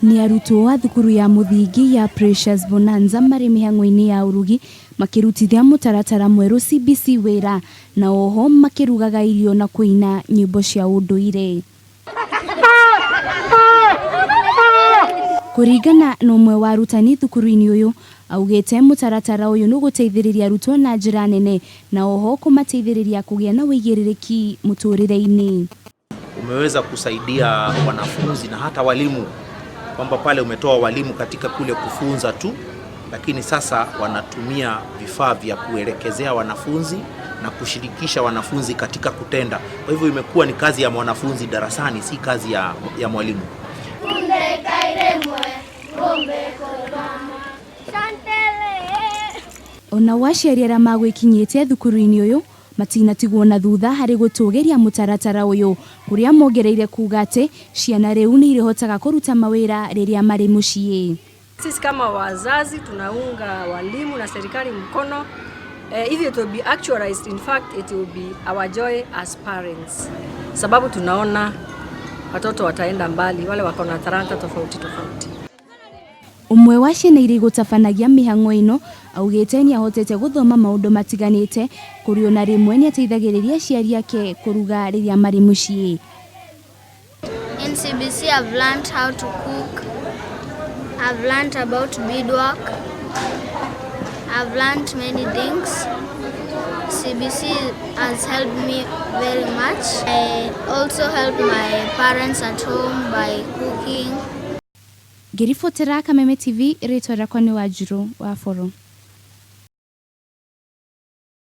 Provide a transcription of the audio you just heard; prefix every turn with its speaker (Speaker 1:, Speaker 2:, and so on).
Speaker 1: Nĩ arutwo a thukuru ya mũthingi ya Precious Bonanza marĩ mĩhang'o-inĩ ya ũrugi makĩrutithia mũtaratara mwerũ CBC wĩra na oho makĩrugaga irio na kũina nyĩmbo cia ũndũire. Kũringana na ũmwe wa arutani thukuru-inĩ ũyũ, augĩte mũtaratara ũyũ nĩ ũgũteithĩrĩria arutwo na njĩra nene na oho kũmateithĩrĩria kũgĩa na ũigĩrĩrĩki mũtũrĩre-inĩ.
Speaker 2: Umeweza kusaidia wanafunzi na hata walimu, kwamba pale umetoa walimu katika kule kufunza tu, lakini sasa wanatumia vifaa vya kuelekezea wanafunzi na kushirikisha wanafunzi katika kutenda. Kwa hivyo imekuwa ni kazi ya mwanafunzi darasani, si kazi ya mwalimu.
Speaker 1: Ona aciari arĩa magwĩkinyĩtie thukuru-inĩ ũyũ matinatigwo na thutha harĩ gũtũgĩria mũtaratara ũyũ, kũrĩa mongereire kuga atĩ ciana rĩu nĩ irĩhotaga kũruta mawĩra rĩrĩa marĩ mũciĩ.
Speaker 3: Sisi kama wazazi tunaunga walimu na serikali mkono. If it will be actualized, in fact it will be our joy as parents, sababu tunaona watoto wataenda mbali, wale wako na talanta tofauti tofauti.
Speaker 1: Ũmwe wa ciana iria igũtabanagia mĩhang'o ĩno augĩte nĩ ahotete gũthoma maũndũ matiganĩte, kũrĩ ona rĩmwe nĩ ateithagĩrĩria aciari ake kũruga rĩrĩa marĩ mũciĩ.
Speaker 4: In CBC, I've learned how to cook. I've learned about beadwork. I've learned many things. CBC has helped me very much. I also help my parents at home by cooking.
Speaker 1: Ngĩribotera Kameme TV, rĩtwa rĩakwa nĩ Wanjirũ wa Boro.